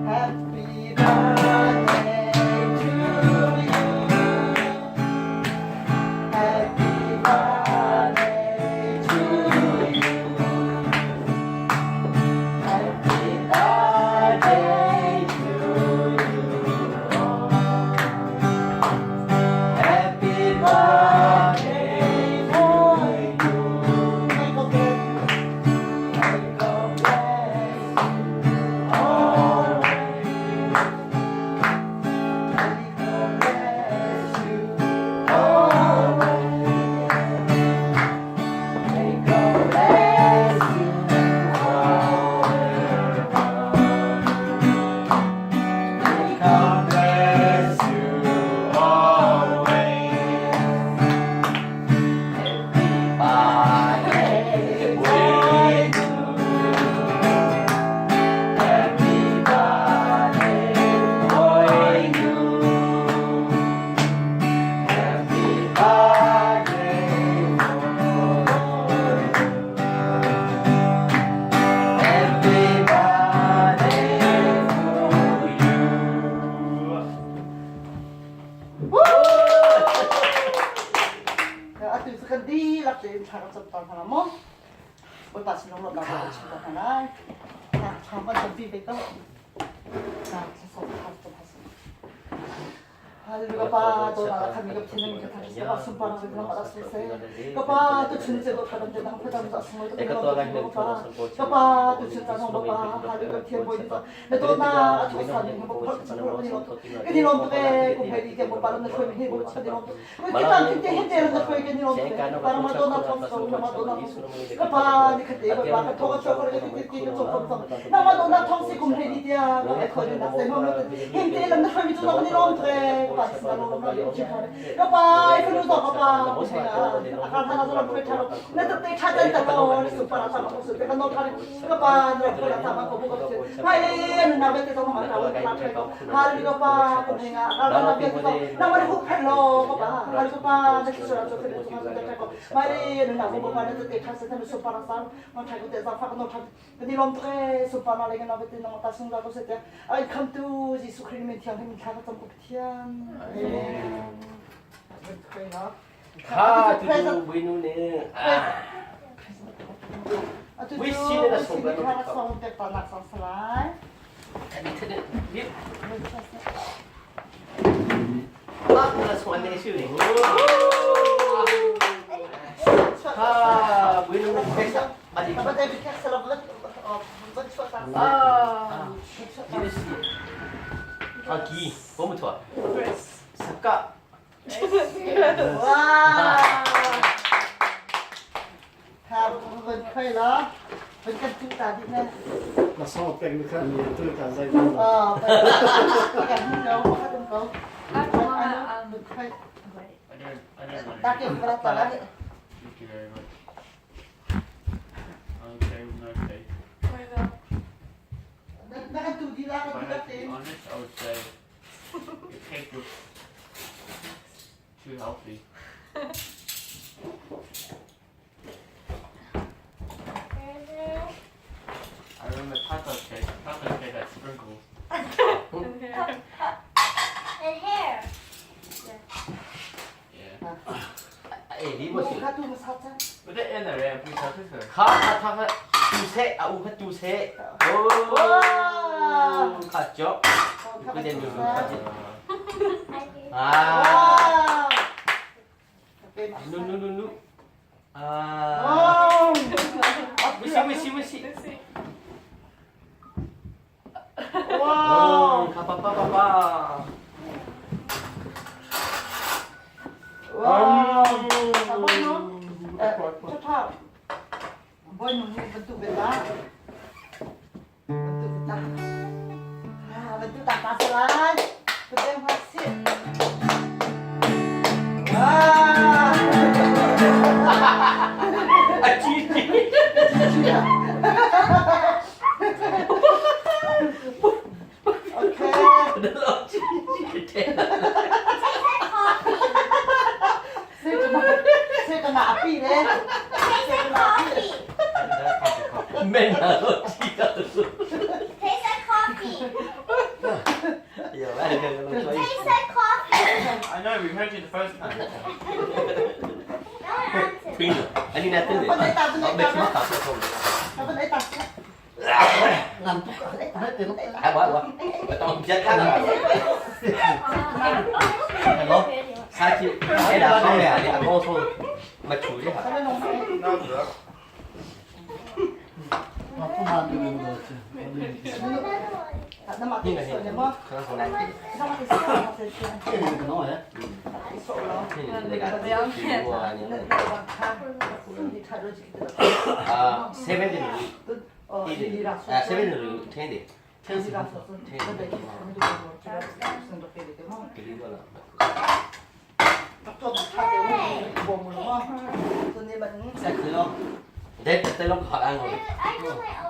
Happy birthday to you. Happy birthday to you. Happy birthday to you. Happy birthday to you. May God may God bless you always. May God bless you always. May God bless you forever. May God bless you always. Happy birthday to you. Happy birthday to you. Happy birthday to you. Happy birthday to you. Atu cu kan dihlak tein thla kan cam tawn hna maw? Bawipa sin lawmhnak kan chim tawn hna lai. Thla kan campi ve ko. Thla cam Hallelujah pa to na khan mi ka thin ka than sa sum pa na ka ra su se ka pa tu chun che do than de dang phatam za sum to ka pa ka pa tu chun ta no pa hallelujah thian boi ni na to na a thu sa ni mo phot chu ko ni ka ni lom te ko phai di te mo pa na khoi ni bo ka ni lom te ka tan te he te na khoi ka ni lom te pa ma do na thom so na ma do na ka pa ni kha te ba ka tho ka cho ko ni ti ti ka cho ko na ma do na thong si kum phai di tia ka khoi ni na se mo him te lam na khoi mi chu na ni lom tre pa sa lo na ni chi kha ka pa i fanu to ka pa a ka tha na lo khoi tha lo na ta te tha tan ta lo ni su pa na sa ma su te ka no tha ka pa na ko la ta ma ko bu ko hai le na be te to ma ta lo ta tha ko ha li ka pa ko he nga ka na be to na ma hu phe lo ka pa ha li ka pa na ki su ra cho ke to ma ta ko ma le na ko pa na te tha sa ta su pa na sa ma tha ko te za fa ko no tha Kan i lawm tuk ee sunparnak le kan avete nang ta sung ko se ai khamtu Jesuh Khrih min thiang min thla ka cam ko Pathian. Amen. Kha tu tu buinu ne. Atu tu na song na song te pa nak sang salai. Ah, na song ne siu ni. Ha, buinu ne pesa. 아, 기. 너무 좋아. 스카. 와. Ha, vân khơi lo. Vân kan tu ta đi nè. Na song pek mi kha mi tu ta zai dan. Ờ, cái đâu có không có. Anh khơi. Ta kêu cái ta lại. Thank you very much. Okay, no cake. Na kan tu di la If kan I tu had to be la honest, I would say your cake looks too healthy. I remember taco cake. Taco cake had sprinkles. And hair. Yeah. 에 리버시. Kha tu ma sa cha. But the end there, yeah, please help us. ခါခါခါကျူဆေအူခကျူဆေโอ้ခါကြော Kha ကိုတဲ့လူခါချ I do. အာ Wow. နုနုနုနုအာ Wow. ဝစီဝစီဝစီ Wow. ခါပါပါပါပါ Wow. Bueno, eh, chao. Bueno, bentuk beta. Bentuk beta. Ah, bentuk tak masalah. Bentuk masih. Wah. အချီချီ Okay. တော့ချီချီတဲ့ Tastes like coffee. Say to my. Se ka na api le. Tastes like coffee. 没拿到鸡蛋。 Tastes like coffee. 有哎，这个 Tastes like coffee. I know, we heard you the first time. No one answered. 推了，哎，你来对的，没什么好说的。 Apa na ita? Ngan tuk ah. 哎，我我我当别看了。下去，哎，俩上来，你跟我说，没出去哈。 Sabi nung Ma pu man du nu do. Another one. na 应该 mati 是 so mo. 可能从来的。 Na mati so na mati so. 这个喏哎。 So lo. 那个我 Na 啊，7点 Oh, 啊，7点听的，天是。给你个了。再去咯，你等等咯，好安 I do my own.